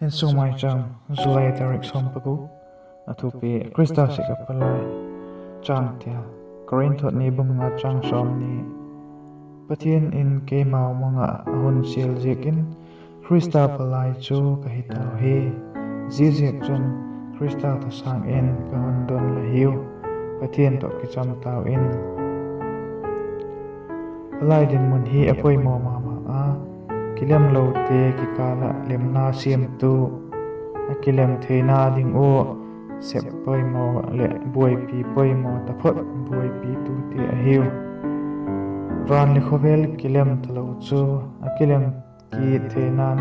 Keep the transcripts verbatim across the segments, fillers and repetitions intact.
Insung Maicham, July tarik sawm paguk. A thupi: Khrista sik ah palai. Changtel: Korinth ni bung nga chang sawmni. Pathian in keimau mang ah a hun sial ziakin Khrista palai chu ka hi tau hi. Ziaziakchun, Khrista thasâng in ka hun don la hiu. Pathian tawh kicham tau in. Palai dinmun hi a poimaw ma ma a, kilemlote kikâl ah lemna siamtu, a kilem theina ding ua sep poimaw leh buaipi poimaw taphot buaipitute ahiu. Van leh khawvel kilem talo chu a kilem kit theina'n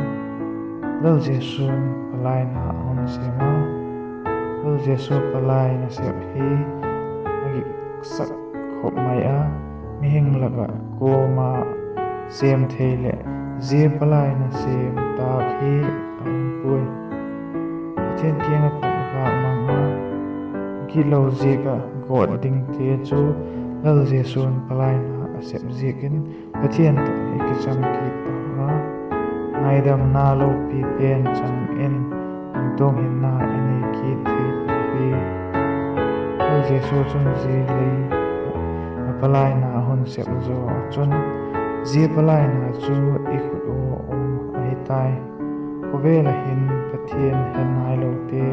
Lal Jesu'n palaina a hun sêm a. Lal Jesu palai nasep hi a giksak khop mai a, mihing lak ah kuama sêm thei leh zia palai nasêm tâk hi a um puai. Pathian kiang ah pat vâk mang a, gitlo ziak ah gawt dingte chu Lal Jesu'n palaina a sep ziakin Pathian tawh i kicham kit tau a, ngaidamna lopi pen chang in, intuang hinna i nei kit thei puai. Lal Jesu chun zia lei a palaina a hun sep zaw ah chun, zia palaina chu i khut ua um ahi tai. Khawvel ah hin Pathian he nailote,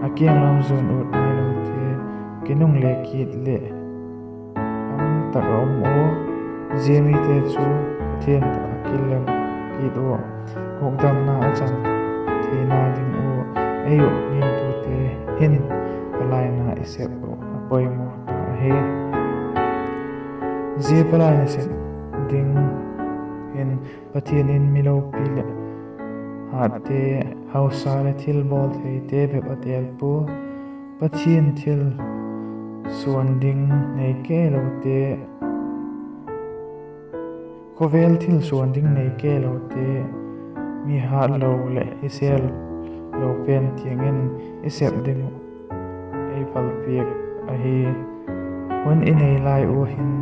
a kiang lam zuan ut nailote kinungle kit leh tam tak a um ua, zia mite chu Pathian tawh a kilem kit ua, hukdamna a chan theina ding ua ei uh gingtute hin palaina i sep uh a poimaw ta ahi. Zia palaina sep ding hin Pathian in mi lopi leh hatte, hausa leh thilbawl theite bep a têl pua. Pathian thil suan ding nei kei lote, khawvel thil suan ding nei kei lote, mi hatlo leh i sêl lo pen tiang in i sep ding uh ei palpiak ahi. Hun i nei lai ua hin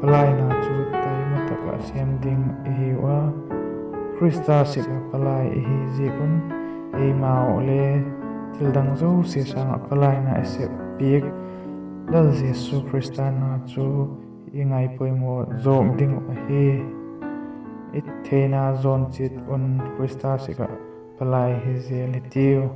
palaina chu taima tak ah sêm ding i hiu a. Khrista sik ah palai i hi ziak un, eimau le thildang zosia sâng ah palaina i sep piak Lal Jesu Khrista na chu i ngaipoimaw zawk ding uh ahi. I theina zawn chiat un Khrista sik ah palai hi zel hitiu.